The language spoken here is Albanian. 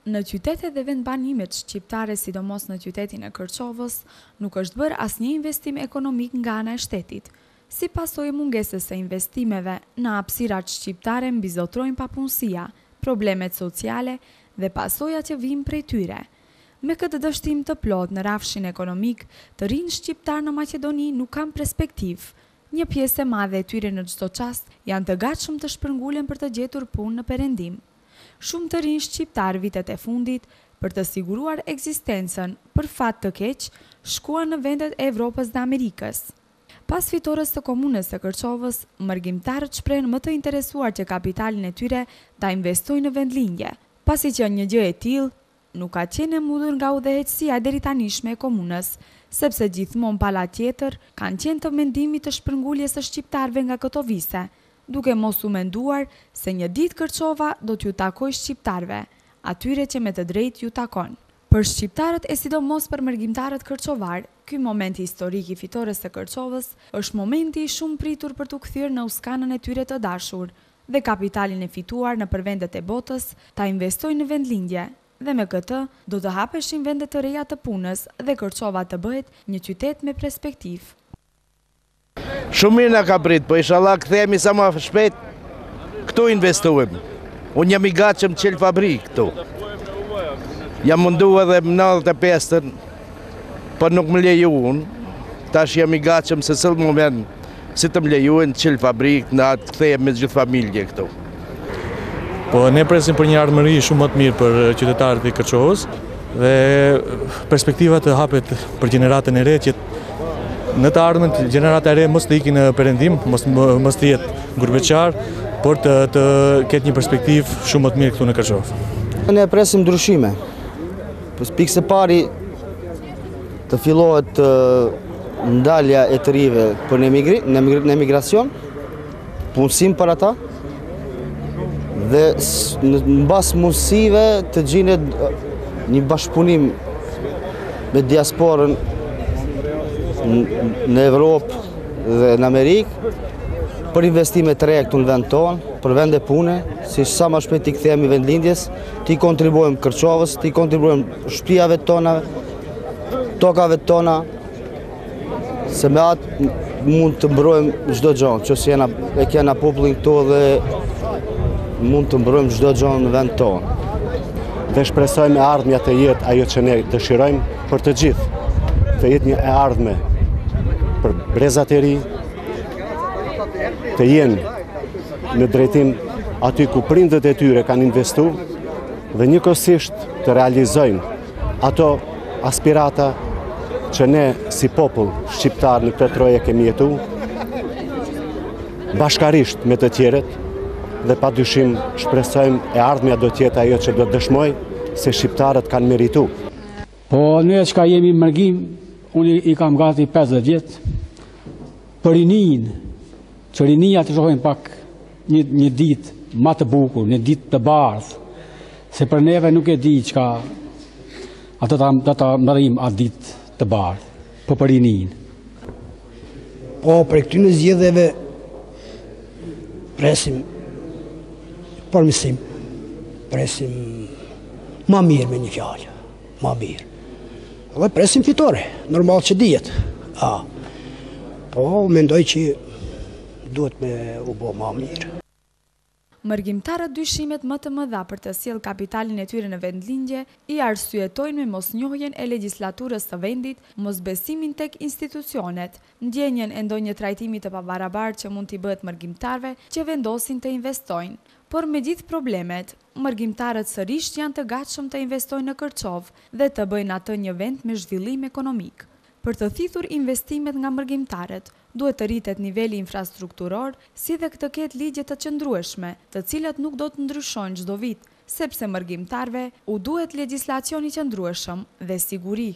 Në qytetet dhe vendbanimet shqiptare sidomos në qytetin e Kërçovës nuk është bërë asnjë investim ekonomik nga ana e shtetit. Si pasojë e mungesës së investimeve, në hapësirat shqiptare mbizotërojnë papunësia, problemet sociale dhe pasojat që vijnë prej tyre. Me këtë dështim të plotë në rrafshin ekonomik, të rinjtë shqiptarë në Maqedoni nuk kanë perspektivë. Një pjesë e madhe e tyre në çdo çast janë të gatshëm të shpërngulen për të gjetur punë në Perendim. Shumë të rinj shqiptarë vitet e fundit, për të siguruar ekzistencën, për fat të keq, shkuan në vendet e Evropës dhe Amerikës. Pas fitores së Komunës së Kërçovës, mërgimtarët shprehen më të interesuar që kapitalin e tyre ta investojnë në vendlindje, pasi që një gjë e tillë nuk ka qenë e mundur nga udhëheqësia e deritanishme e komunës, sepse gjithmonë pala tjetër kanë qenë të mendimit të shpërnguljes së shqiptarëve nga këto vise, duke mos u menduar se një ditë Kërçova do t'ju takojë shqiptarëve, atyre që me të drejtë ju takon. Për shqiptarët e sidomos për mërgimtarët kërçovarë, ky moment historik i fitores së Kërçovës është momenti i shumëpritur për t'u kthyer në uskanën e tyre të dashur dhe kapitalin e fituar nëpër vendet e botës ta investojnë në vendlindje dhe me këtë do të hapeshin vende të reja të punës dhe Kërçova të bëhet një qytet me perspektivë. Shumë mirë na ka prit, po inshallah kthehemi sa ma shpejt këtu investojmë. Unë jam i gatshëm të çel fabrikë këtu. Jam mundu edhe më 95-ën, po nuk më lejuan. Tash jam i gatshëm secil moment si të më lejojnë të çel fabrikë, na të kthehemi me gjithë familje këtu. Po ne presim për një ardhmëri shumë më të mirë për qytetarët e Kërçovës dhe perspektiva të hapet për gjeneratën e re që Në të ardhmen, gjenerata e re mos të ikin në perëndim, mos, mos të jetë gurbetçar, por të, të ketë një perspektivë shumë më të mirë këtu në Kërçovë. Ne presim ndryshime. Po pikë së pari të fillohet ndalja e të rive për në, emigri, në, në emigracion, punësim për ata, dhe në mbas mundësive të gjinet një bashkëpunim me diasporën në Evropë dhe në Amerikë për investime të reja këtu në vend tonë, për vende pune, si sa ma shpejt t'i kthehemi vendlindjes, t'i kontribuojmë Kërçovës, t'i kontribuojmë shtëpiave tona, tokave tona, Se me atë mund të mbrojmë çdo gjë, që si jena, e kena popullin këtu dhe mund të mbrojmë çdo gjë në vend tonë. Dhe shpresojmë e ardhmja të jetë ajo që ne dëshirojmë për të gjithë, të jetë një e ardhme për brezat e ri, të jenë në drejtim aty ku prindët e tyre kanë investu dhe njëkohësisht të realizojnë Ato aspirata që ne si popull shqiptar në këto troje kemi jetu, bashkarisht me të tjerët dhe pa dyshim shpresojmë e ardhmja do të jetë ajo që do të dëshmojë se shqiptarët kanë meritu. Po ne çka jemi mërgim, unë i kam gati 50 vjet, për rininë, që rinia të shohin pak një, një ditë ma të bukur, një ditë të bardhë, se për neve nuk e di çka a do ta, do ta mbërrijmë atë ditë të bardhë, po për rininë. Po, prej këtyne zgjedhjeve presim përmirësim, presim ma mirë me një fjalë, ma mirë. Dhe presim fitore, normal që dihet. A, po, mendoj që duhet me u bo ma mirë. Mërgimtarët dyshimet më të mëdha për të sjellë kapitalin e tyre në vendlindje i arsyetojnë me mosnjohjen e legjislaturës së vendit, mosbesimin tek institucionet, ndjenjën e ndonjë trajtimi të pabarabartë që mund t'i bëhet mërgimtarëve që vendosin të investojnë. Por megjithë problemet, mërgimtarët sërish janë të gatshëm të investojnë në Kërçovë dhe të bëjnë atë një vend me zhvillim ekonomik. Për të thithur investimet nga mërgimtarët, duhet të rritet niveli infrastrukturor, si dhe të ketë ligje të qëndrueshme, të cilat nuk do të ndryshojnë çdo vit, sepse mërgimtarëve u duhet legjislacion i qëndrueshëm dhe siguri.